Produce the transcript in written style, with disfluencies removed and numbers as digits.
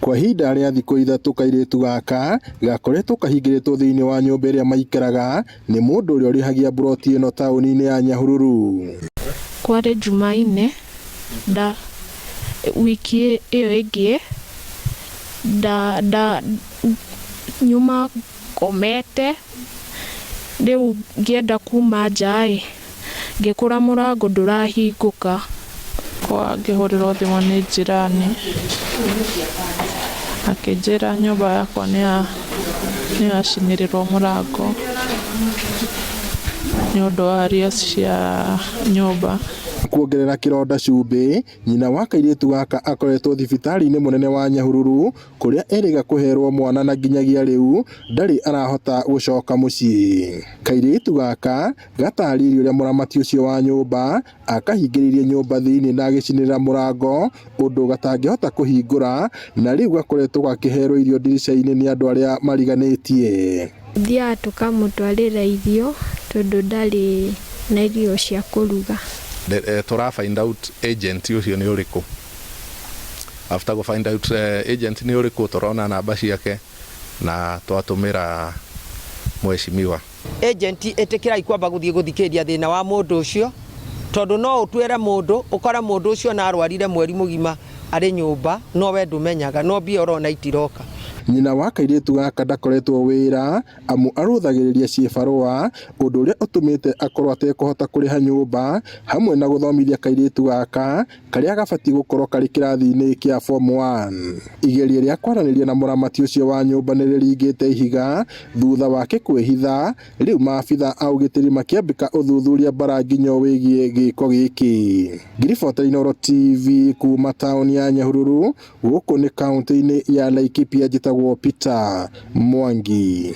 Kwa ihinda rĩa thikũ 3 kairĩtu gaka gakoretwo kahingĩrĩtwo thĩinĩ wa nyũmba ĩrĩa maikaraga nĩ mũndũ ũrĩa ũrĩhagia mburoti ĩno taũni-inĩ ya Nyahururu. Kwarĩ Jumaine nda wiki ĩyo ĩngĩ nda nda nyuma ngomete rĩu ngĩenda kuma nja ĩ ngĩkora mũrango ndũrahingũka. Kwa ngĩhũrĩrwo thimũ nĩ jirani akĩnjĩra nyũmba yakwa nĩ yacinĩrĩrwo mũrango nĩ ũndũ wa arrears cia nyũmba. Kuongerera kĩronda cumbĩ, nyina wa kairĩtu gaka akoretwo thibitarĩ-inĩ mũnene wa Nyahururu kũrĩa erĩga kũherwo mwana na nginyagia rĩu ndarĩ arahota gũcoka mũciĩ. Kairĩtu gaka gatarĩirie ũrĩa mũramati ũcio wa nyũmba akahingĩrĩirie nyũmba thĩinĩ na agĩcinĩrĩra mũrango ũndũ gatangĩhota kũhingũra na rĩu gakoretwo gakĩherwo irio ndirica-inĩ nĩ andũ arĩa mariganĩtie. Thiaga tũkamũtwarĩra irio tondũ ndarĩ na irio cia kũruga. Tũra find out agent ũcio nĩ ũrĩkũ. After go find out agent nĩ ũrĩkũ, tũrona namba ciake na twatũmĩra mheshimiwa. Agent ĩtĩkĩrai kwamba gũthiĩ gũthikĩrĩria thĩna wa mũndũ ũcio, tondũ no ũtwĩre mũndũ ũkore mũndũ ũcio na arwarire mweri mũgima arĩ nyũmba, no we ndũmenyaga, no mbia ũrona itiroka. Nyina wa kairĩtu gaka ndakoretwo wĩra amu arũthagĩrĩria ciĩbarũa ũndũ ũrĩa ũtũmĩte akorwo atekũhota kũrĩha nyũmba hamwe na gũthomithia kairĩtu gaka karĩa gabatiĩ gũkorwo karĩ kĩrathi-inĩ kĩa form 1. Igeria rĩa kwaranĩria na mũramati ũcio wa nyũmba nĩ rĩringĩte ihiga thutha wake kwĩhitha, rĩu maabitha a ũgitĩri makĩambĩka ũthuthuria bara nginyo wĩgiĩ gĩko gĩkĩ. Ngiribota Inooro TV kuma taũni ya Nyahururu gũkũ nĩ kaũntĩ-inĩ ya Laikipia, njĩtagwo Peter Mwangi.